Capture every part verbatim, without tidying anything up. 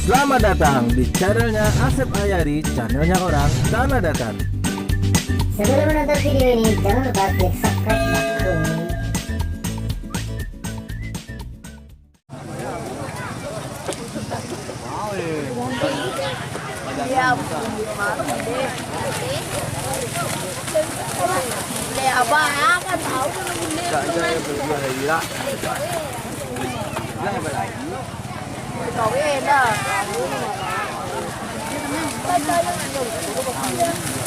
Selamat datang di channelnya Asep Ayari, channelnya orang Tanah Datar. Sebelum menonton video ini, jangan lupa klik subscribe dan komen.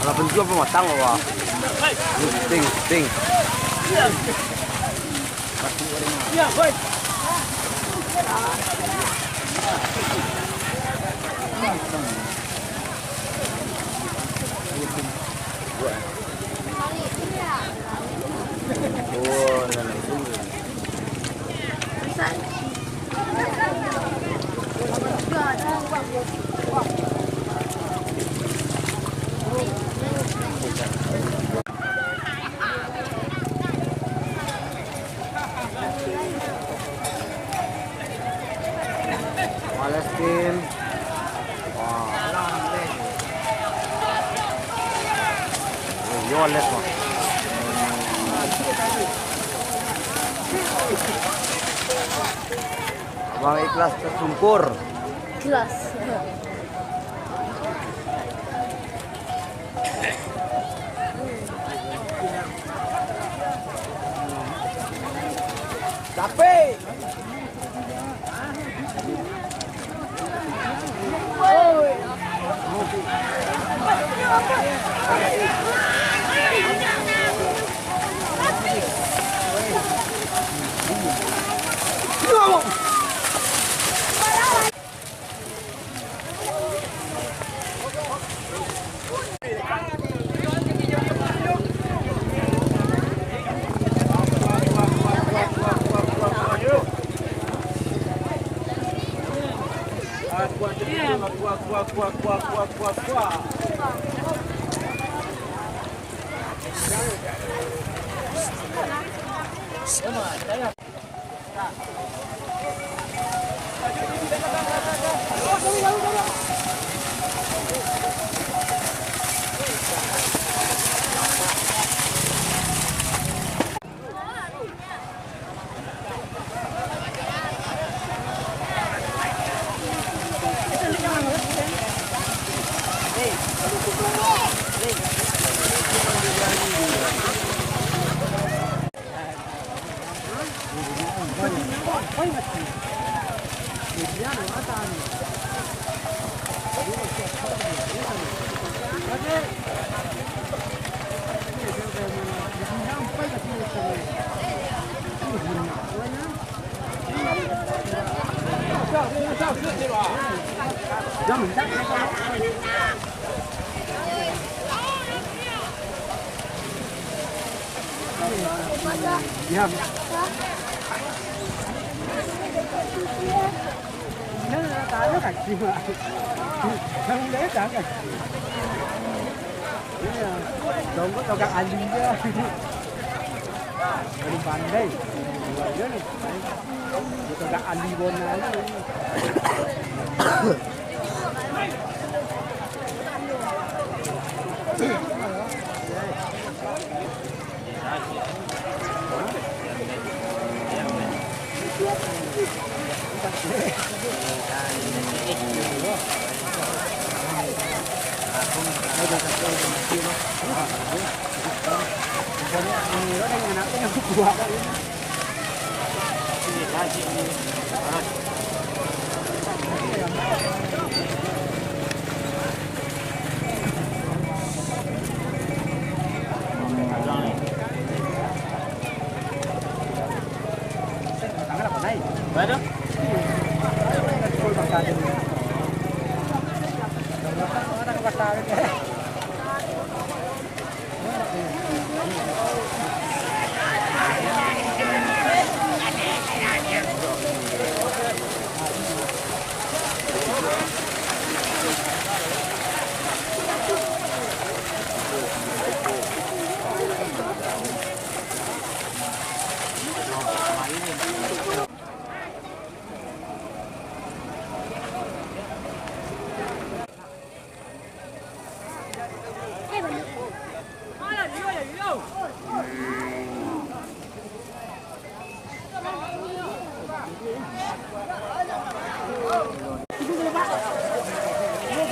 Kalau penjual pematang, wah. Penting, penting. Palestin. Wah. Oh, yo, les, Bang. Bang Ikhlas tersungkur. Ikhlas. Capek. Iya. Tongkok tongkak Ali je. Paling pandai. Dua je ni. Dia tongkak Ali Bona je ni.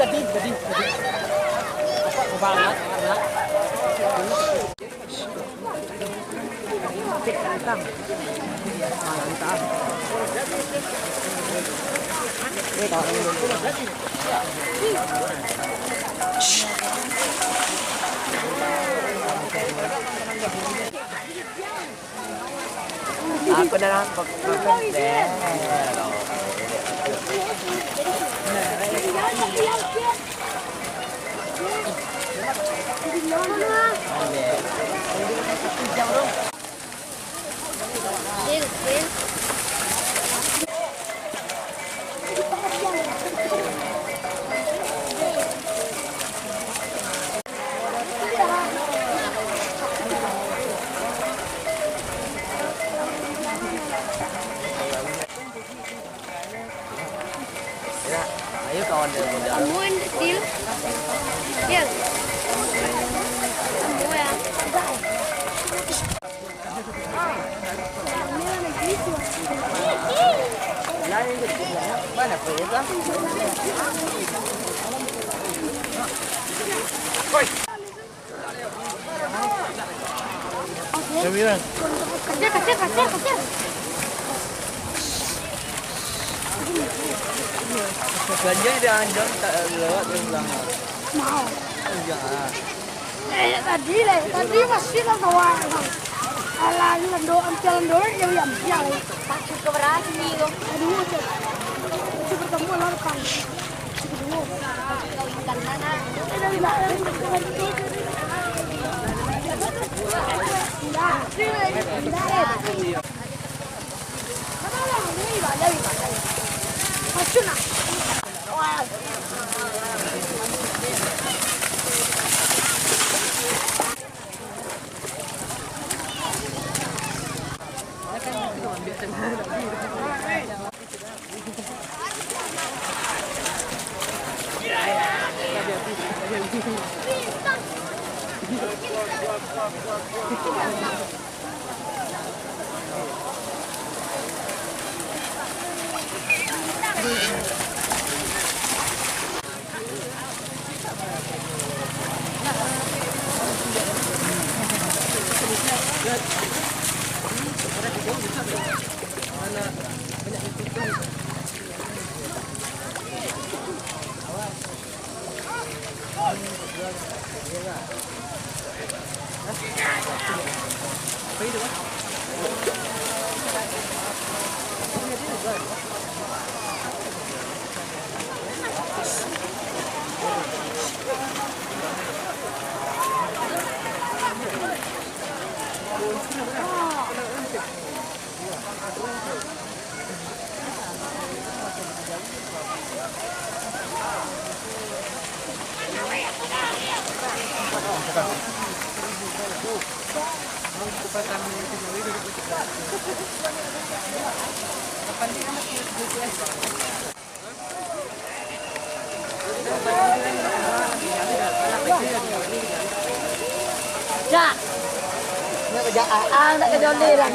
Jadi, jadi, jadi. Apa, banget, banget. Aku dalam pe-, pe-, pe-, Ayo kawan dia. Amun, Dil. Dil. Amun ya. Kerja, kerja, kerja, kerja. Kerja dia anjang tak lewat dia bilang. Mau. Iya. Eh, tadi lah, tadi masih lah bawa, Bang. Alah, lando, ampiang lando, ya, ya, ampiang. Takut ke berasi, lo. Aduh, cek. Itu bertemu lah, Bang. Itu bertemu. Kau ikan mana? Eh, dari mana? Indah. Indah, eh. Mana, Bang? Ini ibadah, ibadah. Masuk, nah. Jak. Nak kerja Aang, nak kerja Lin lah.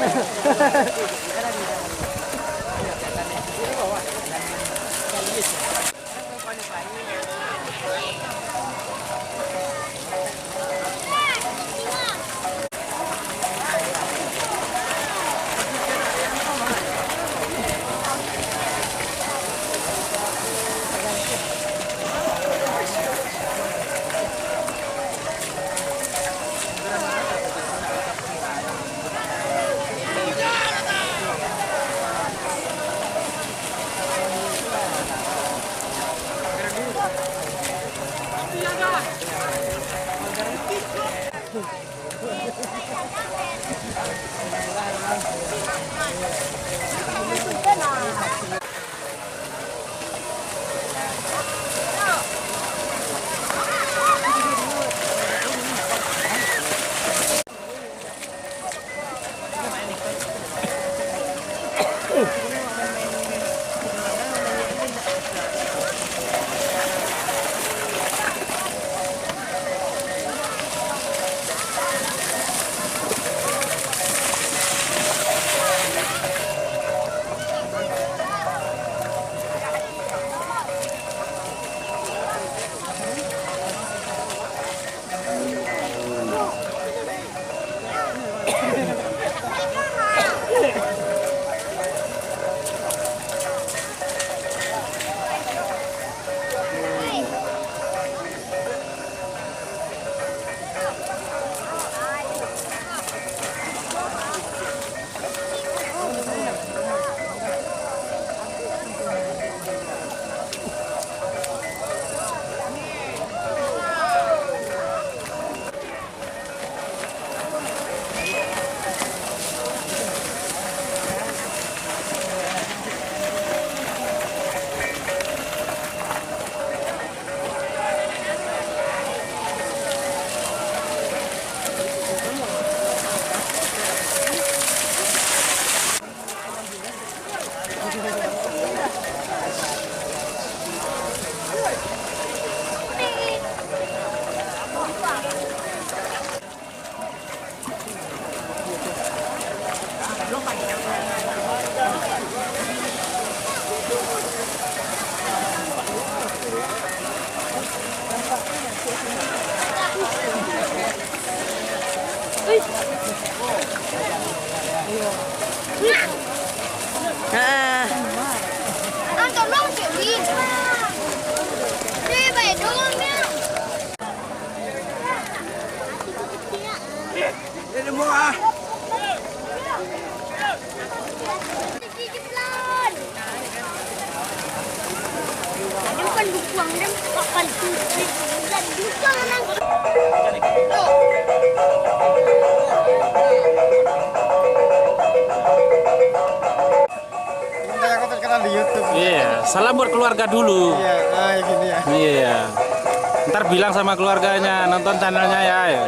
Iya, salam buat keluarga dulu. Iya, ah, gini ya. Iya. Ntar bilang sama keluarganya, nonton channelnya ya.